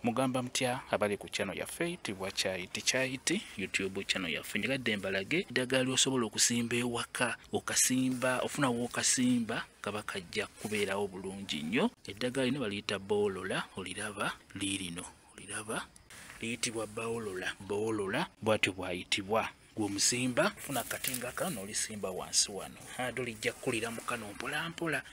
Mugamba mutya abali ku channel yaffe eyitibwa Kyayiti Kyayiti YouTube channel yaffe. Njagadde mbalage eddagala ly'osobola okusimba ewaka, okasimba ofuna w'okasimba kaba kajja kubeerawo bulungi nnyo. Eddagala lino baliyita Bowolola, oliraba liirino, oliraba liyitibwa Bowolola. Bowolola bw'atyo bw'ayitibwa. Gw'omusimba funa akatinga kano n'olisimba wansi wano, ate lijja kukulira mu kano mpola mpola,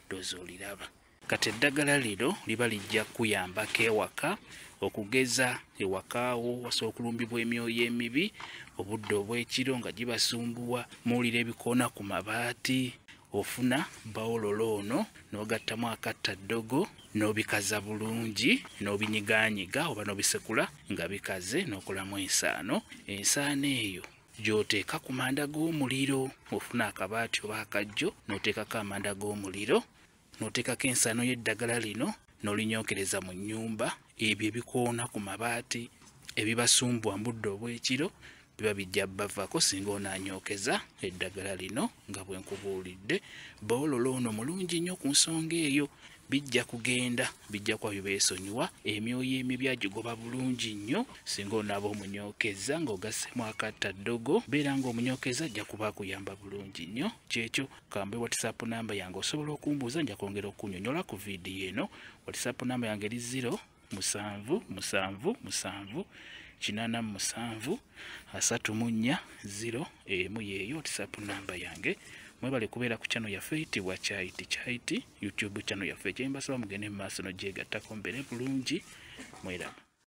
ndowooza oliraba. Kati eddagala lino liba lijja kuyambako ewaka, okugeza ewakaawo wasobola okulumbibwa emyoyo emibi obudde obw'ekiro nga gibasumbuwa, muwulira ebikoona ku mabaati, ofuna Bowolola ono n'ogattamu akatta ddogo n'obikaza bulungi n'obinyigaanyiga oba n'obisekula nga bikaze n'okolamu ensaano. Ensaano eyo gy'oteeka ku manda g'omuliro, ofuna akabaati oba akajjo n'oteekako amanda g'omuliro, n'oteekako ensaano y'eddagala lino n'olinyookereza mu nnyumba. Ebyo ebikoona ku mabaati ebibasumbwa mu budde obw'ekiro biba bijja bavaako singa onaanyookeza eddagala lino nga bwe nkubuulidde. Bowolola ono mulungi nnyo ku nsonga eyo, bijja kugenda, bijja kuba bibeesonyiwa. Emyoyo emibi agigoba bulungi nnyo singa onaaba omunyookeza ng'ogassemu akatta ddogo, beera ng'omunyookeza ajja kuba akuyamba bulungi nnyo. Kyekyo kambe WhatsApp namba yange, osobola okumbuuza, nja kwongera okunnyonnyola ku vidiyo eno. WhatsApp namba yange eri 0 7 7 7 87 34 0 emu, yeeyo WhatsApp namba yange. Mwebale kubeera ku channel yaffe eyitibwa Kyayiti Kyayiti YouTube channel yaffe. Kyembasaba mugende mu maaso n'ogyegattako, mbeere bulungi, mweraba.